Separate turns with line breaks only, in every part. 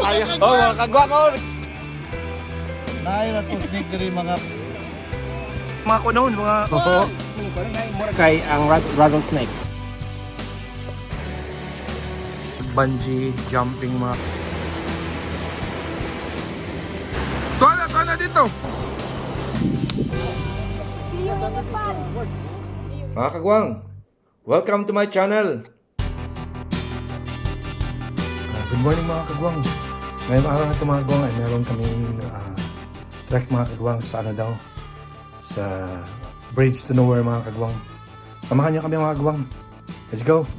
Ay, oh, mga kagwako.
Naay na to snake diri mga
Mga kunon, mga. Oo.
Kay ang rattlesnake.
Bungee jumping mga. Tuwa na, tuwa na dito.
See you in Nepal.
Mga kagwang, welcome to my channel. Good morning, mga kagwang. Ngayong araw na ito, mga kagwang, ay meron kaming trek, mga kagwang, sa ano daw, sa Bridge to Nowhere, mga kagwang. Samahan niyo kami, mga kagwang. Let's go!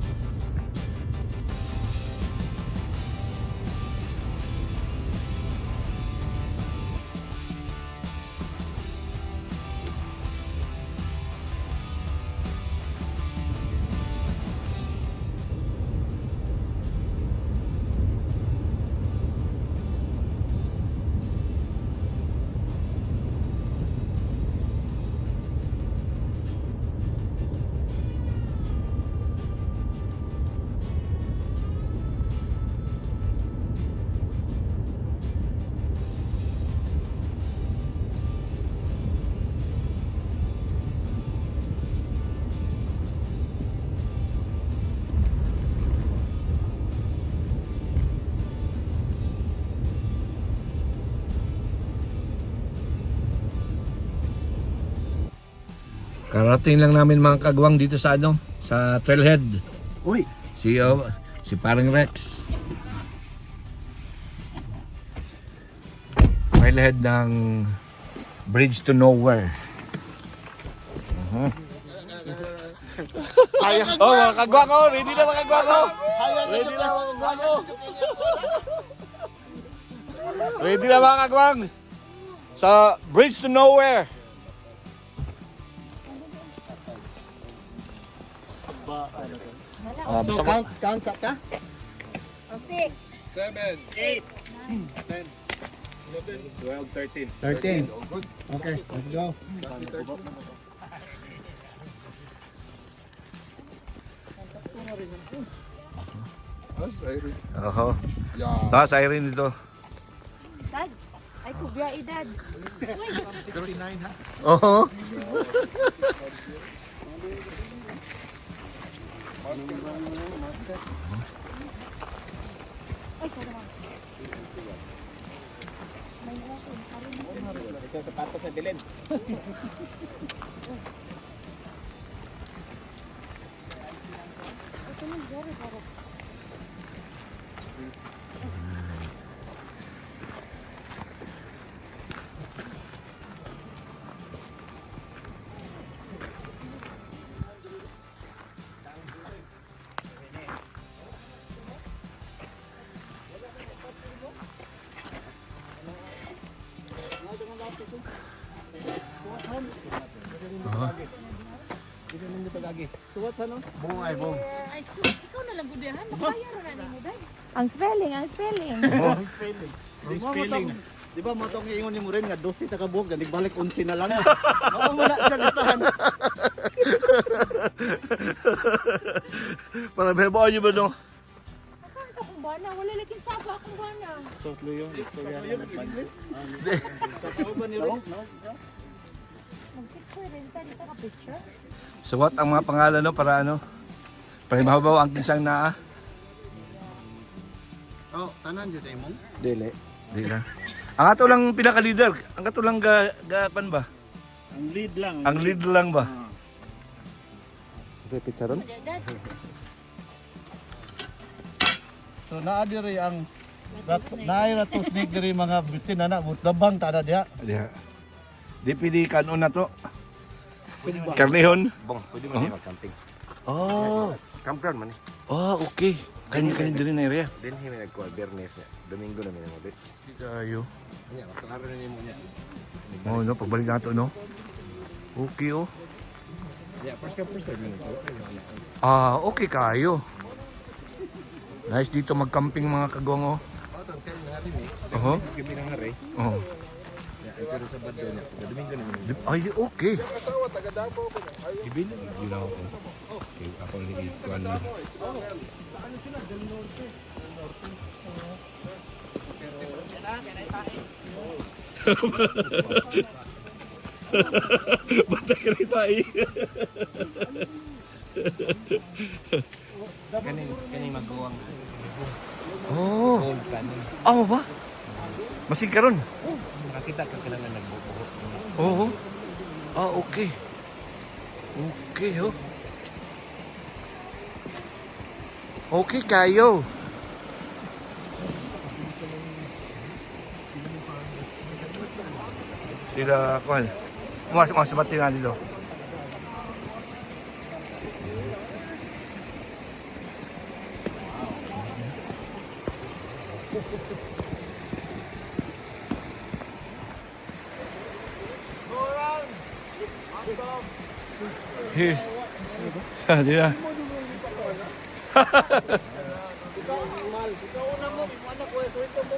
Karating lang namin, mga kagwang, dito sa ano, sa trailhead.
Uy,
Si parang Rex. Trailhead ng Bridge to Nowhere. Ay, oh, mga kagwako, ready na, mga kagwako. Ready na, mga kagwako. Ready na, mga kagwang. Sa Bridge to Nowhere.
So count count sa ka?
Oh, six.
13. Okay, let's go.
Oho. Taas Irene dito.
Dad. Ay, kubya edad.
69 ha.
Oho.
Ay, sorry.
Ito sapatos na bilin.
Buong ay buong.
Ay, sus, ikaw na lang gudihan. Makaya ra na nimo, Dad. Ang spelling, ang spelling.
Di ba mo tong Di ba mo tong iingon nimo rin nga 12 ta ka buok galing balik 11 na lang. Mao mo na siya listahan.
Para may ba ba no?
Asan ka kung bana? Wala lagi saba akong bana.
Totlo yun. Totoo ba ni Rex, no?
Mag-picture rin ta. Dito ka picture.
So what ang mga pangalan no para ano? Para mahabaw ang kinsang naa.
Oh, tanan jud imong.
Dili.
Di na. Ang ato lang pinaka-leader, ang ato lang ga, ga pan ba?
Ang lead lang.
Ang lead lang ba?
Repeat sa ron?
Dad,
So naa diri ang naay rattlesnake diri mga bitin ana dabang ta na diha.
Diha. Di pili kanon na to. Karnihon.
Bong, pwede man oh mag-camping.
Oh.
Campground man eh.
Oh, okay. Kanya kanya diri na area.
Din hi may nagkuha Biyernes niya. Domingo na may nangabit.
Kayo.
Nya, maklaro na nimo niya.
Oh, no, pagbalik nato no. Okay oh.
Yeah, first come first serve man.
Ah, okay kayo. Nice dito mag-camping, mga kagwang oh.
Oh, tong tel na hari ni.
Oho.
Gabi na hari.
Oh.
Yeah, ay, pero sa bado niya. Pagka Domingo na may
Ay, okay. Ibin, yun ako. Okay, ako liit ko ano. Bantay ka rin tayo.
Kaning maguwang.
Oh.
Gold kaning.
Amo ba? Masig karon.
Nakakita ka kailangan nagbubuhok.
Oo. Ah, okay. Okay, oh. Okay kayo. Sila, kuhan. Umasok nga sa batin nga nilo. Here. Di na.
Ikaw, mal. Ikaw una mo. Ikaw anak ko. Sweeper mo.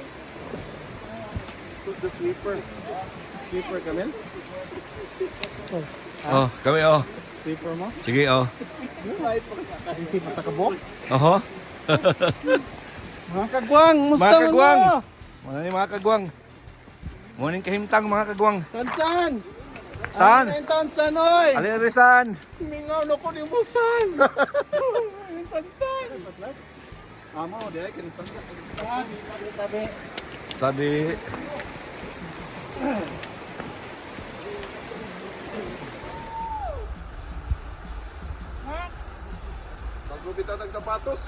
Who's the sweeper? Sweeper ka, Mel?
Oh, kami oh.
Sweeper mo?
Sige oh.
Hindi pa takabok.
Oho.
Mga kagwang, musta
Mga
mo
kagwang.
na?
Mga ni mga kagwang. Morning kahimtang mga kagwang.
San san?
Saan?
Ano taon san oy?
Ali san?
Mingaw na ko ni mo san. San san? Amo, di ay kini san. Tabi, tabi.
Tabi.
Bago bitaw ng sapatos.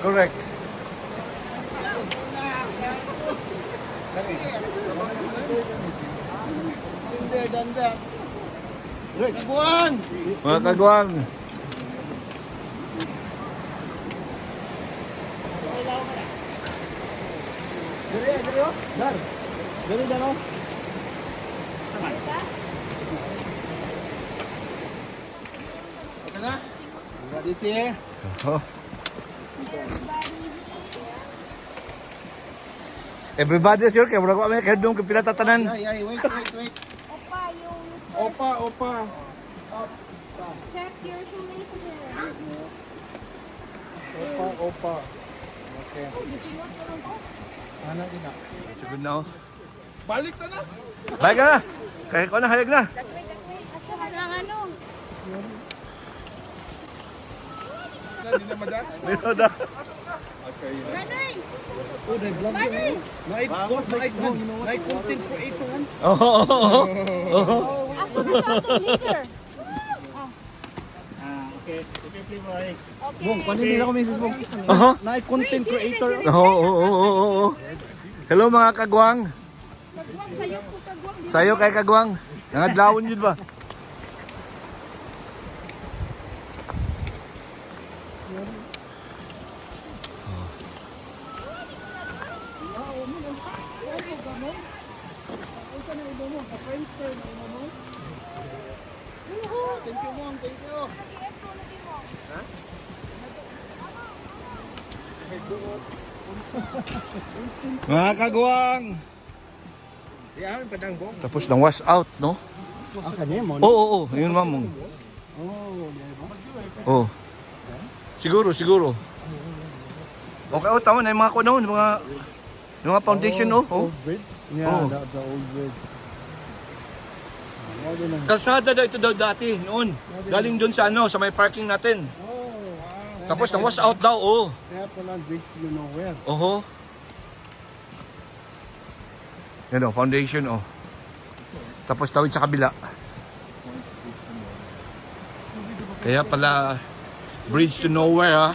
Correct.
Been there, done that. Kagwang!
Mga kagwang.
Diri, diri oh. Dar. Diri dan oh. Okay na? Ready siya?
Oh. Everybody is here kay murag wa may kahadlong kay pila tatanan.
Ay, ay, wait, wait, wait.
Opa, yung
Opa, opa.
check your shoelaces.
Opa, opa. Okay. Ano din na?
Sugod na oh.
Balik na na.
Bye ka na. Kay ko na hayag na.
Asa man lang ano?
Hindi na madan.
Dito na.
Runay!
Oh, dai vlog
Runay!
Naik boss, naik man. Naik content creator man.
Oo. Oo. Oo.
Asa na sa atong leader?
Ah, okay. Okay, playboy.
Okay.
Bong, paano nila ko Mrs. Bong?
Oho.
Naik content creator.
Oo. Oo. Oo. Oo. Hello mga kagwang.
Kagwang, sayo ko kagwang.
Sayo kay kagwang. Nangadlawon yun ba?
Thank you, Mong. Thank you.
Mga kagwang.
Yan, padang bong.
Tapos nang wash out, no?
Ah, kanya mo.
Oo, oo, oo. Yun mamong.
Oh, di ba?
Oo. Siguro, siguro. Okay, oh, tama na yung mga kuno, yung mga foundation, oh. Oh.
Old bridge? Yeah,
Oh.
the old bridge. Mo din ang.
Kalsada daw ito daw dati, noon. Galing doon sa ano, sa may parking natin.
Oh, wow.
Tapos nang wash out daw, oh.
Kaya pala bridge you know where.
Oho. Yan oh, foundation, oh. Tapos tawid sa kabila. Kaya pala bridge to nowhere, ha.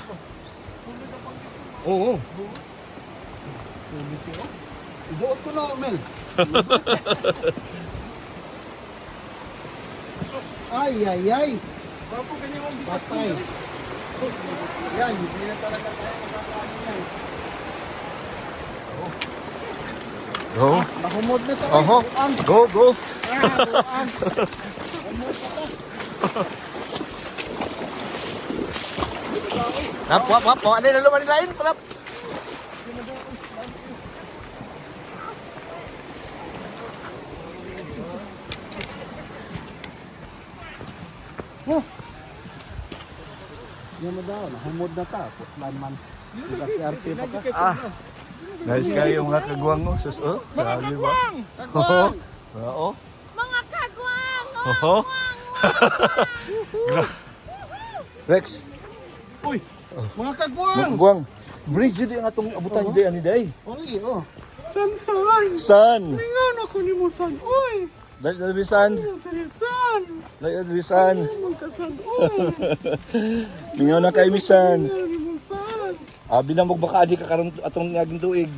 Oo.
Iduot ko na, Mel. Ay, ay, ay. Patay. Yan, hindi na talaga tayo makakaano yan.
Go.
Mahumod na tayo.
Oho. Go, go.
Ah, buang. Humod na ta.
Hap, hap, hap. Oh, ano na lumalin lain? Palap.
Yan mo daw, nahumod na ta. Putlan man. RP pa ka.
Ah. Nice kayo mga kagwang oh. Sus, oh. Mga kagwang! Kagwang! Oo.
Mga kagwang!
Oo. Rex,
Uy! Mga kagwang!
kagwang. Bridge yun ang atong abutan di ani day.
Oy, oh.
San san?
San?
Ingon ako ni mo san. Oy,
Dali dali san.
dali san.
Dali dali san.
Magkasan oy.
Mingaw na kay misan.
Dali mo san.
Abi na mo baka adi ka karon atong niaging tuig.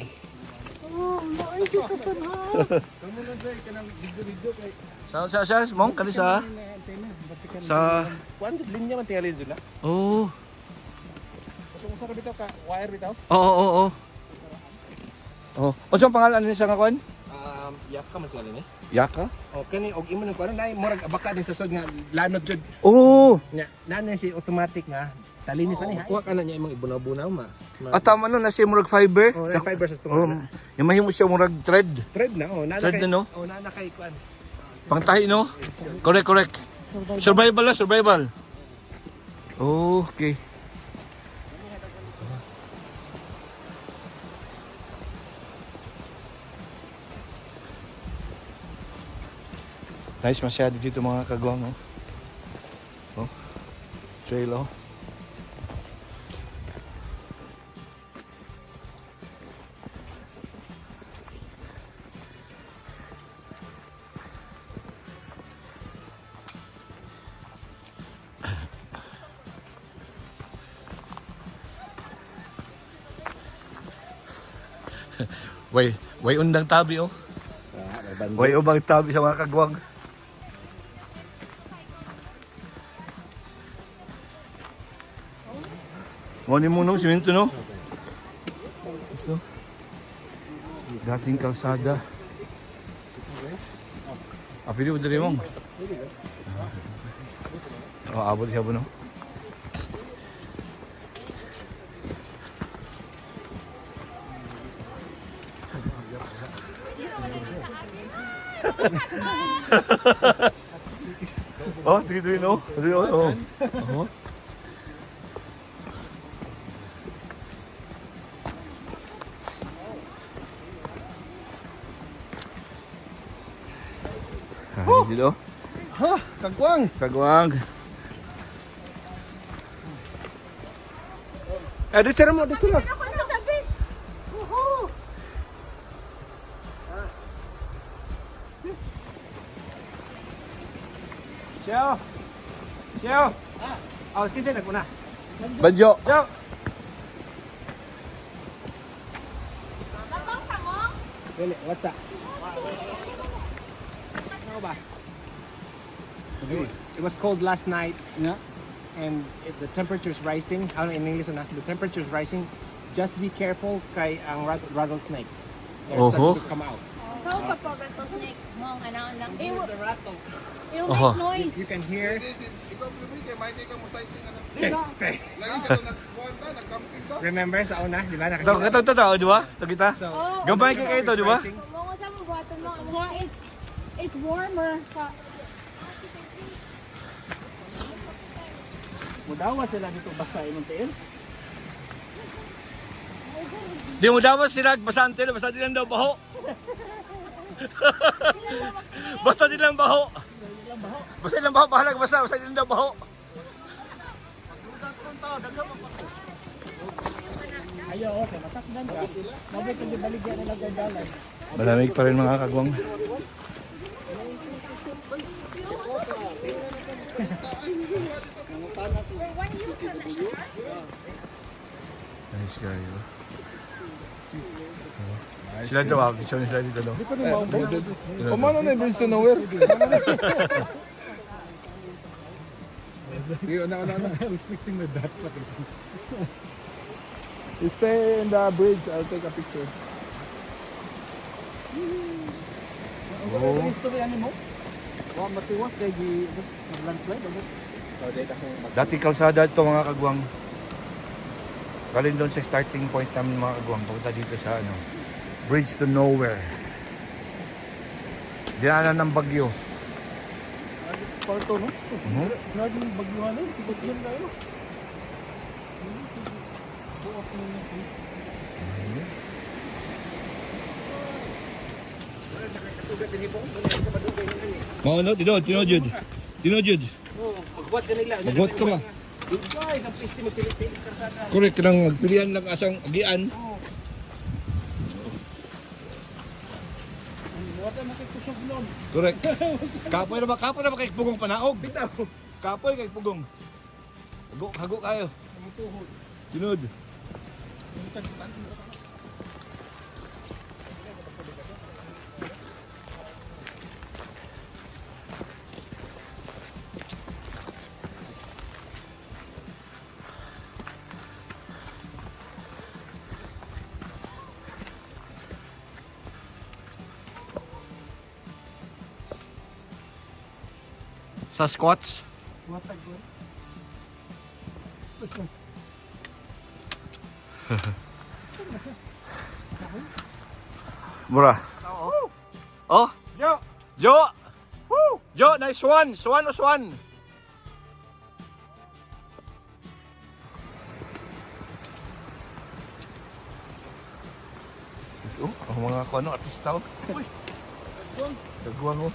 Oh, lain ka san ha.
Sa mong kani sa sa
Kuan jud linya man tingali jud na.
Oh.
Kung usa ra bitaw ka wire bitaw.
Oo. Oh, unsa ang pangalan ni siya nga kon?
Yaka man tingali ni.
Yaka?
O kani og imo nang kuan nay murag abaka din sa sod nga lanod jud.
Oo.
Nya na si automatic nga talinis na ni. Kuha ka na niya imong ibunaw-bunaw ma.
At tama no na siya murag fiber.
Oh, fiber sa
Oh,
tunga.
yung mahimo siya murag thread.
Thread na oh, nana
Thread
kay.
na, no?
Oh, nana kay kuan.
Pangtahi no? Correct, correct. Survival na, survival. Okay. Nice masyado dito mga kagwang oh. Oh. Trail oh. Way, way undang tabi oh. Way ubang tabi sa mga kagwang. Mo ni mo no, simento no. Ito. Dating kalsada. Ah, pwede mo dali mong. Oh, abot siya no. Oh, tingin tingin no. Tingin oh. Oh. Oh. Ah, dito.
Ha! Kagwang!
Kagwang.
Eh, dito mo, dito lang.
Ako na sabi!
Siyo. Siyo. Ah. Oh, kinsa naguna?
Banjo.
Siyo.
Kapang tamong!
Dili, what's up? Ano ba? It was cold last night.
Yeah.
And the temperature is rising. Ano in English na? The temperature is rising. Just be careful kay ang rattlesnakes. They're
Oho.
starting to come out.
So, pag rattlesnake, mo ang anaon lang.
It will, it will
Oho.
make noise.
You can hear.
Ikaw, Blue, kay Mike ka mo sighting ano.
Yes.
Lagi ka doon nagkuhan ta, nagcamping ta.
Remember sa una, di ba?
Ito,
Nakakita.
ito, ito, ito, di ba? Ito kita.
So,
Oh,
Gambay kay kayo ito, di ba?
Mo nga sa mo buhaton mo ang
So it's warmer sa
Mudawa sila dito basta imong tiil.
Di mo dapat sila basante, basta di lang daw baho. Basta di lang baho. Basta di lang baho, bahala ka basta, basta di lang daw baho.
Ayo, okay, matakdan ka. Mabay kang gibaligya nila og dalay.
Malamig pa rin mga kagwang.
For one user na siya.
Nice guy. Oh. Sila daw, ah, picture sila dito, no?
Kumano na yung bridge to nowhere? Sige, una, una, una.
I was fixing my backpack.
You stay in the bridge, I'll take a picture.
Oh. Ang history ani mo? Wa matiwas kay gi nag-landslide ano?
Dati kalsada ito mga kagwang. Galing doon sa starting point namin mga kagwang. Papunta dito sa ano, Bridge to Nowhere. Dinaanan ng bagyo.
Parto no?
Mhm.
Grabe yung bagyuhan eh. Bagyan tayo.
Mao no, tinuod, tinuod jud. Tinuod jud.
Oh, magbuhat ka nila.
Magbuhat ka ba?
Guys, ang piste magpili-pili sa kalsada.
Correct nang pilihan lang asang agian. Correct. Kapoy na ba? Kapoy na ba kay pugong panaog? Bitaw. Kapoy kay pugong. Hago, hago kayo. Tinuod. Sa squats. Mura. Oh.
Jo!
Jo! Woo! Jo, nice one! Swan o swan? Oh, ang mga kuno artista oh. Uy. Kagwang oh.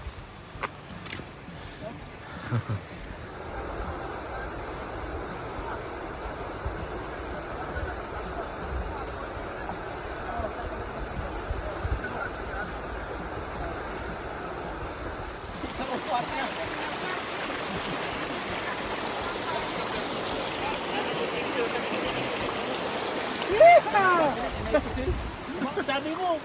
Sabi mo.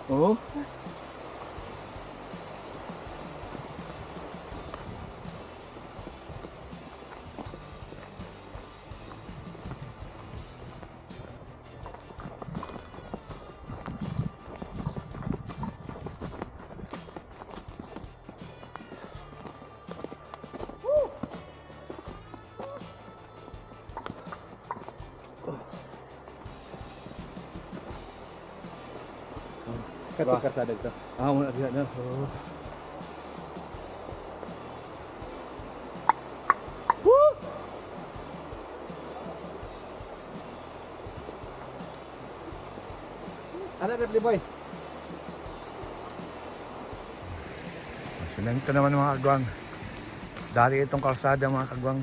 Oh.
Katong kalsada ito.
Ah, wala diha na.
Ano, Repli Boy?
Semento naman mga kagwang. Dali itong kalsada mga kagwang.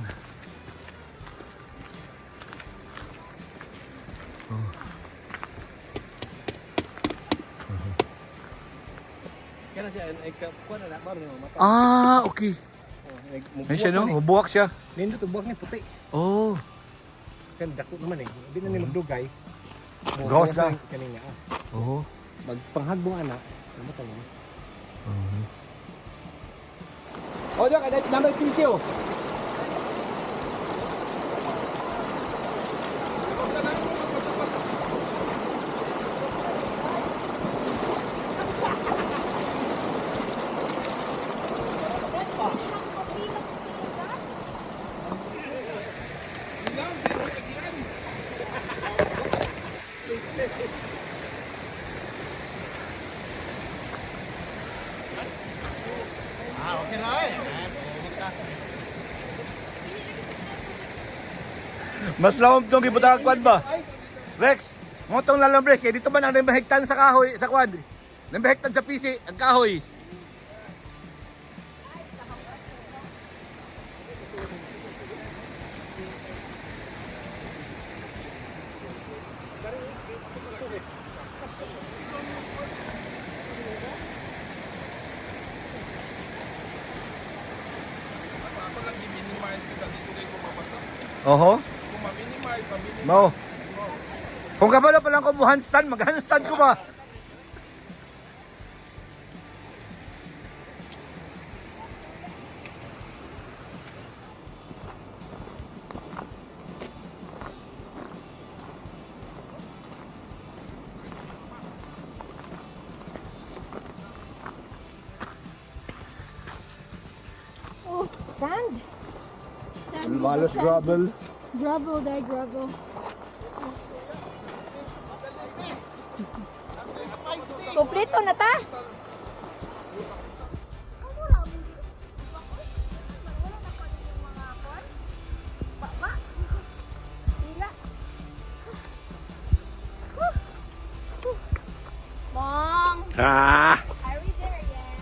Kaya siya, ay kuha na na, maro na mata.
Ah, okay.
Oh,
Ayun siya no, buwak siya.
Nindot, buwak ni puti.
Oh.
Kan dako naman eh. Hindi na ni magdugay. Mo-
Gawas
gawas
na.
Kanina. Ah.
Oo.
Magpanghagbong anak. Ano ka lang? Oh, Dok, ada number PC oh.
Ah, okay na eh.
Mas lawom tong gibutang kwan ba? Rex, mo tong lalom Rex, eh, dito ba nang nabahigtan sa kahoy sa kwan? Nabahigtan sa PC ang kahoy.
Ako lang i-minimize kita dito kay kumabasa.
Oho.
Kung ma-minimize, ma-minimize.
Mao. Kung kabalo pa lang ko mo handstand, mag-handstand ko ba?
Sand. Sand.
Malos
sand.
gravel.
Gravel, dai gravel. Kompleto na ta? Mong!
Ah!
Are we there yet?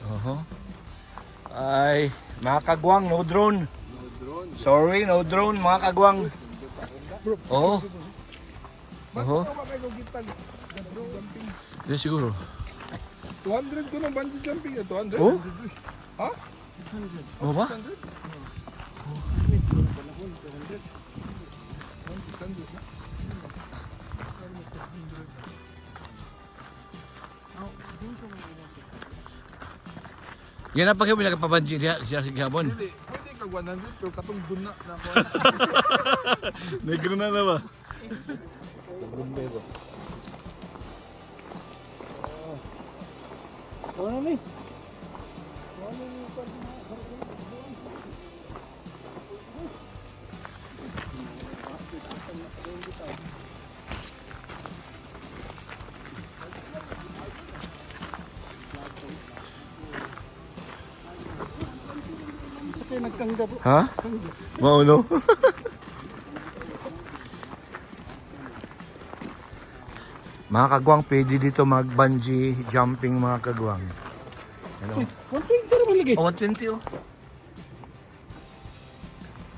Uh-huh. Ay, mga kagwang, no drone. Sorry, no drone, mga kagwang. Oo. Oo. Hindi siguro.
200 ko ng bungee jumping na 200.
Oh?
Ha?
Oo ba?
600? 600 na.
Yan ang pagkabi nagpabanji diha siya sa gihapon.
Dili, pwede ka 100 pero katong guna na ako.
Negro na na ba?
Wala ni. Isa kayo nagkangga bro.
Ha? Mauno? Mga kagwang, pwede dito mag bungee jumping, mga kagwang. Ano?
120 naman lagi.
Oh, 120 oh.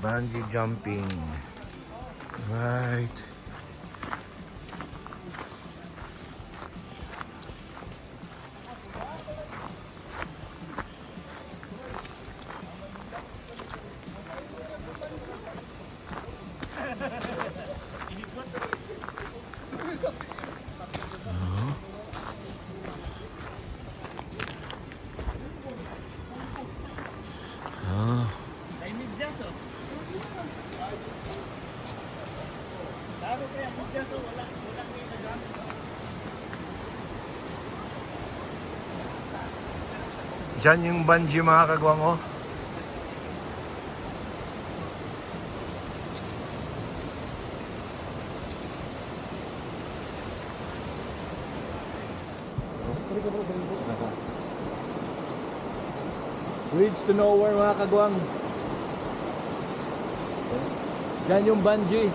Bungee jumping. Right. Diyan yung bungee, mga kagwang, oh.
Bridge to nowhere, mga kagwang. Diyan yung bungee.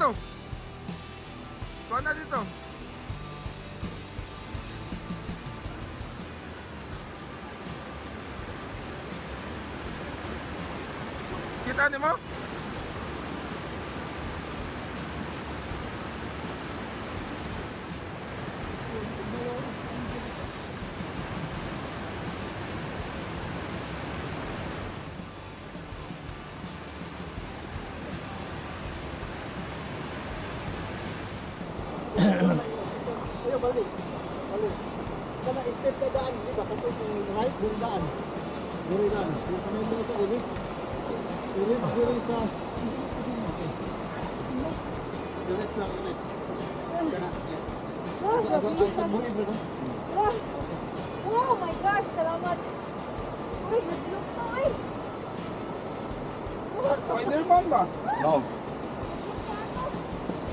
dito. Tuwa na dito. Kita ni mo?
Ayo balik. Balik. Kana step ka daan, di ba? Katong right diri daan. Diri daan. Yung kanay mo sa i-reach. I-reach diri sa. Okay. Direct lang ulit. Kana.
Wow,
Sa
grabe.
sa buhi ba to?
Wow. Oh my gosh, salamat. Uy, hadlok ko ay.
Spider-Man ba?
No.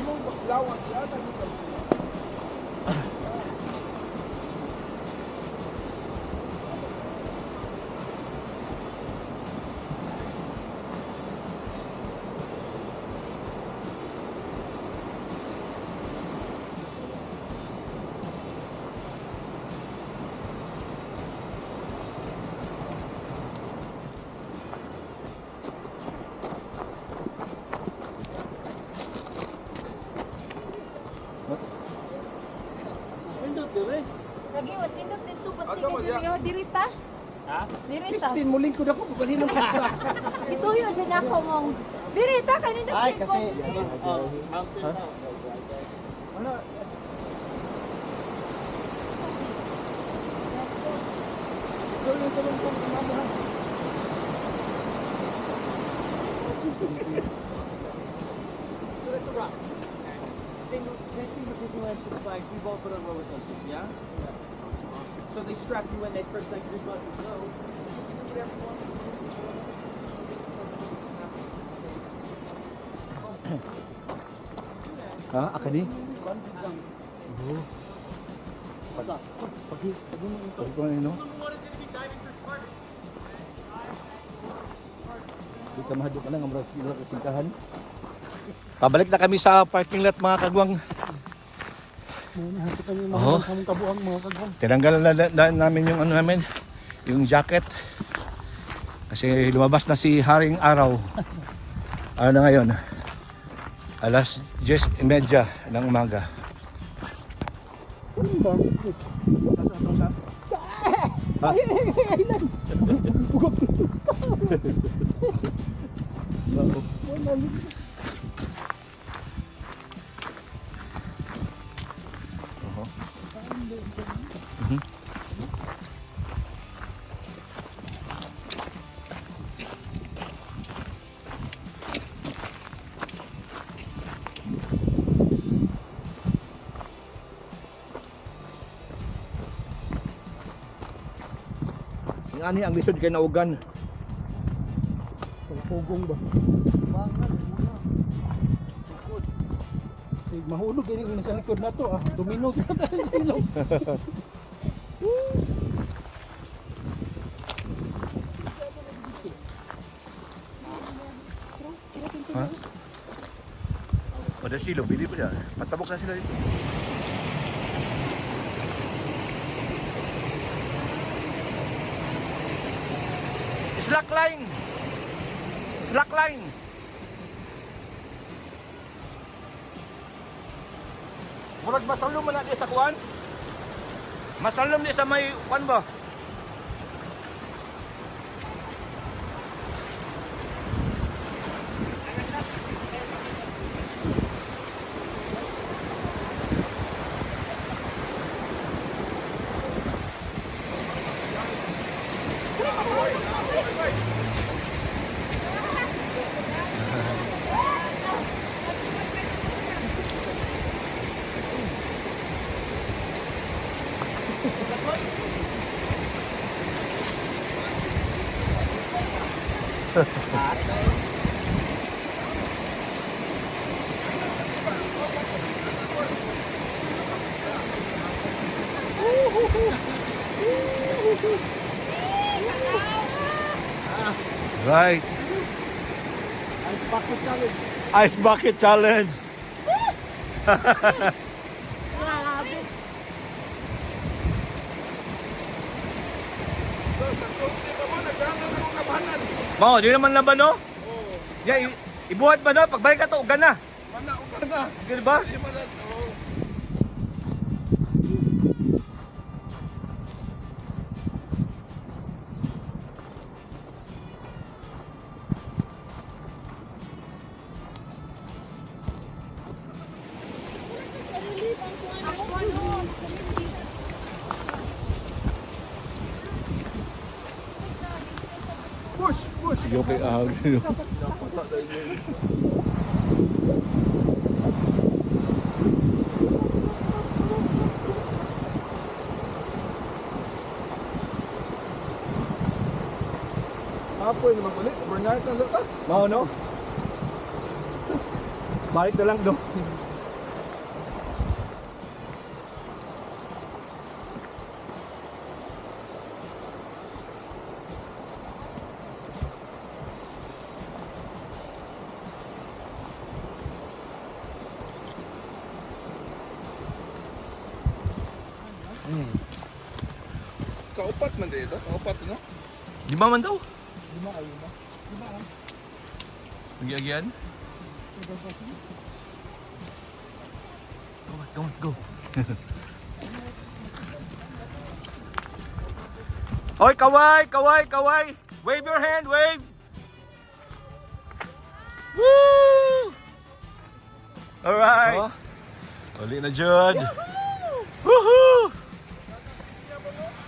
Imong lawas yan. Ano ba?
Pindot diri.
Lagi wasindot dito pati
Ano ba
kay
siya?
diri oh, diri ta.
Ha?
Diri ta.
Christine, muling ko na ko, babalhin ang kata.
Ituyo siya na ako mong. Diri ta kanina.
Ay kasi oh, mountain na. Ano? So that's a wrap. Same thing with Disneyland Six Flags. We've all been on roller coasters, yeah? Awesome, awesome. So they strap you in, they press that green button to go. You can do whatever you want to do.
Ha? Akani?
What's up?
Pag ko ano? Di ka mahadlok ka lang ang murag sila kasintahan. Pabalik na kami sa parking lot, mga kagwang. Oo.
Kabuang mga kagwang.
Tinanggal na namin yung ano namin, yung jacket. Kasi lumabas na si Haring Araw. Ano na ngayon? Alas 10:30 ng umaga. Ha? Oho. Ang ani ang lisod kay naugan.
Pugong ba? Eh, mahulog ini kung nasa likod na to ah. Domino kita tayo sa ilong.
Ha? Pada silo, pili pa siya. Patabok na sila dito. Slackline! Slackline! Murag masalom man na di sa kuan. Masalom di sa may kuan ba? Right.
Ice bucket challenge.
Ice bucket challenge.
Grabe.
So, nagsulti ka mo, nagdanan akong kabanan.
Mao, di naman laban no? Yeah, ibuhat ba no? Pagbalik na to, ugan na.
Mana, uga na.
Di ba?
Di man na, oo.
Ako ano,
Push, push.
Sige, okay. Ah,
Apoy naman ulit. Overnight na sa ta.
Mao no? Balik na lang do.
Kaupat man dito. Kaupat, no?
Di ba man daw? Lima kayo ba? Lima. Agi-agian? Go, go, go. Hoy, kaway, kaway, kaway. Wave your hand, wave. Woo! All right. Oh. Uli na jud. Woohoo!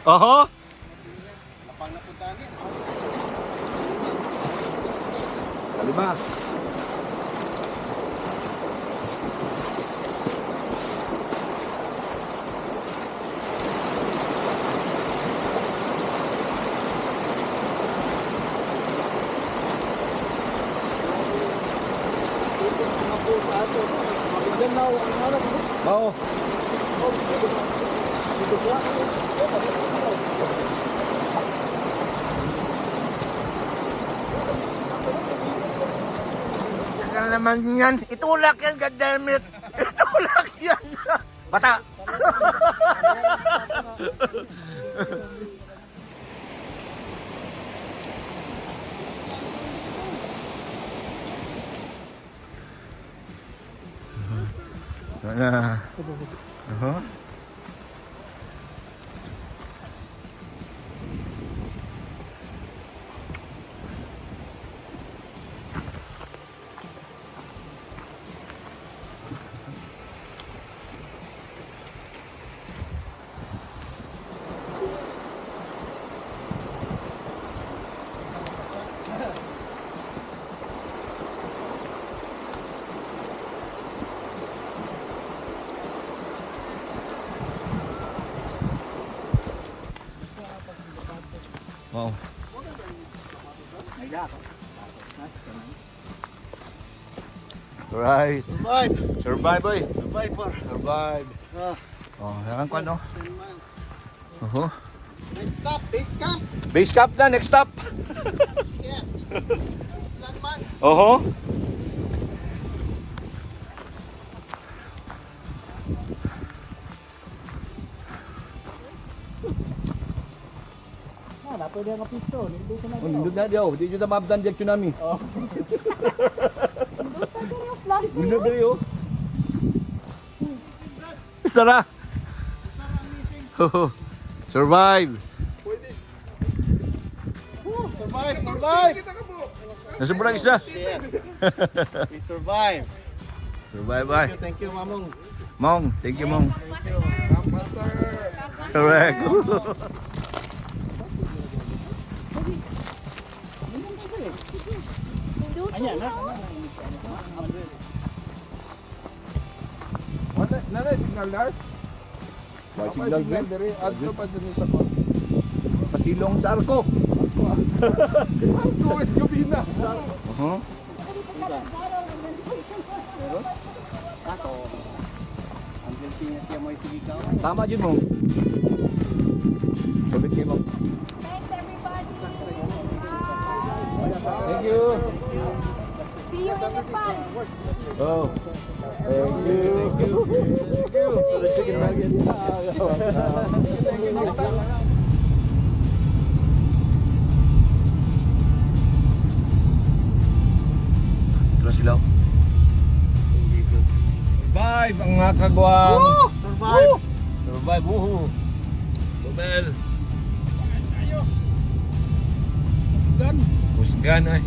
Oho. Kalima. Oo. Tagal naman yan. Itulak yan, goddammit. Itulak yan. Bata. Na. Uh-huh. Wow. Right.
Survive!
Survive, boy.
Survivor!
Survive.
Ah,
Oh, nakang kwan, no?
10 miles.
Uh-huh.
Next stop, base camp!
Base camp na, next stop.
Yeah! Island man!
Oho.
Na, na pwede ang pisto. Hindi ko na.
Nindot na diyo. Di jud maabdan diyan tsunami.
Oh.
Yung flag sa'yo.
Nindot diri oh. Sara. Ho, Survive.
Pwede.
Survive! Survive!
Kita ka po.
Nasa bulang isa.
We survive!
Survive ay.
Thank you, Mamong.
Mong, thank you Mong.
Master.
Correct.
Anya na.
Wala, nana signal dar.
May
Apa
signal
signal
din.
diri adto pa din sa kon.
Pasilong sa arko.
Arko is gabi na.
Uh-huh.
Ako, ang healthy niya siya mo sige ka.
Tama jud Mong. Sabit kay Mong.
Thanks everybody. Bye.
Thank you.
See you
you in Nepal.
Oh. Thank you. Thank you. Thank you.
For the chicken nuggets.
Next time.
Ito na sila. Oh. Survive ang mga kagwang.
Survive.
Survive. Woohoo. Bumel. Husgan ay.